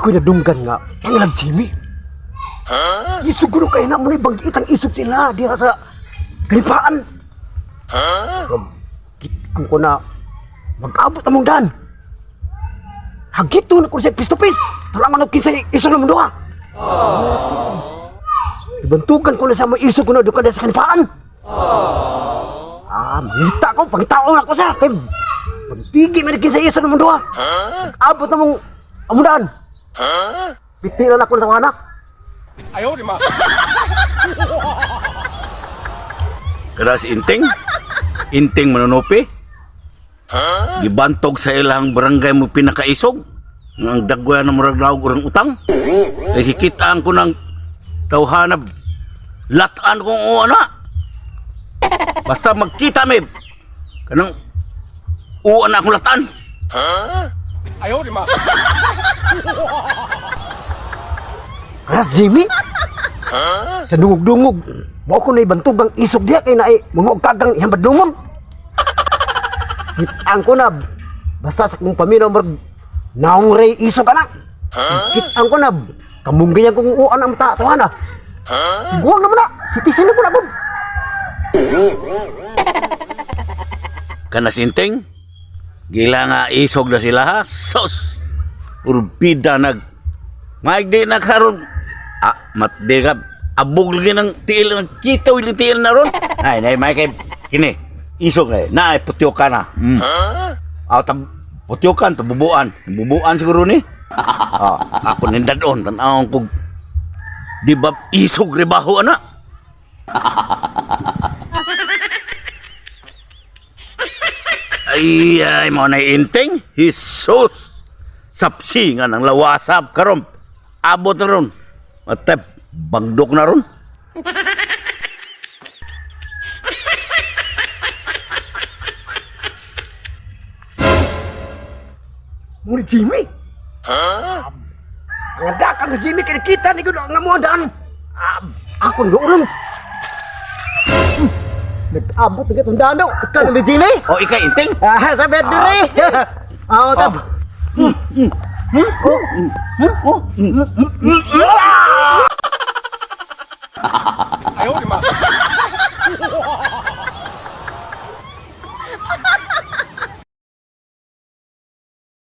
Ako'y nadunggan nga, pangalag Jimmy. Huh? Isog ko kayo na muna bangitang isog sila diha sa kalipaan. Huh? Kitaan ko na mag-abot among dan. Hagito na ko siya face to face. Talangan og kinsay isog na mundo ha. Ibantukan ko na sa mga isog ko na doon ka sa kanipaan. Ah, mangita ko, pangitaon ako sa. Kay, pagpigi man kinsay isog na mundo ha. Abot na mong amudan. Pitilan ako sa anak. Kada si Inting, Inting manunupi. Gibantog sa ilang barangay mo pinakaisog. Nga ang dagway na murag daog orang utang. Nakikitaan ko ng tawhana lataan kong oo na. Basta magkita mi. Kanang uwan na akong lataan. Karas Jimmy. Sa dungog-dungog, mao ko na ibantog ang isog diha kay naay mga kagang iyang badlungon. Kitaan ko na basta sa kong paminaw murag naong ray isog ana. Kitaan ko na kamunggayan kong uan ang ta tawana. Tiguang naman na, citizen na po na gud. Kana si Inting, gila nga isog na sila ha. Sos! Urbida nag... Maigdi na karon. Ah, matdi ka. Abog lagi ng tiil, ng kitaw yung tiil na ron. Ay, nay, may kay... Kini, isog na eh. Na, ay, putyo ka na. Ah, tab, putyokan, tabubuan. Bubuan siguro ni. Ah, ako nindadon, tanawang kog... Di ba isog rebaho, ana? Ay, ay, mo na inting. Jesus! Sapsi nga ng lawasap karon. Abot na ron. Matep, bagdok na ron. Mo ni Jimmy. Huh? Ang dakan ni Jimmy kay kita ni gud ang amo daan. Ah, ako noon. Nag-abot na itong daan daw. Ikaw ni Jimmy. O, ikay inting. Ah, sa bed diri. Ah, tab.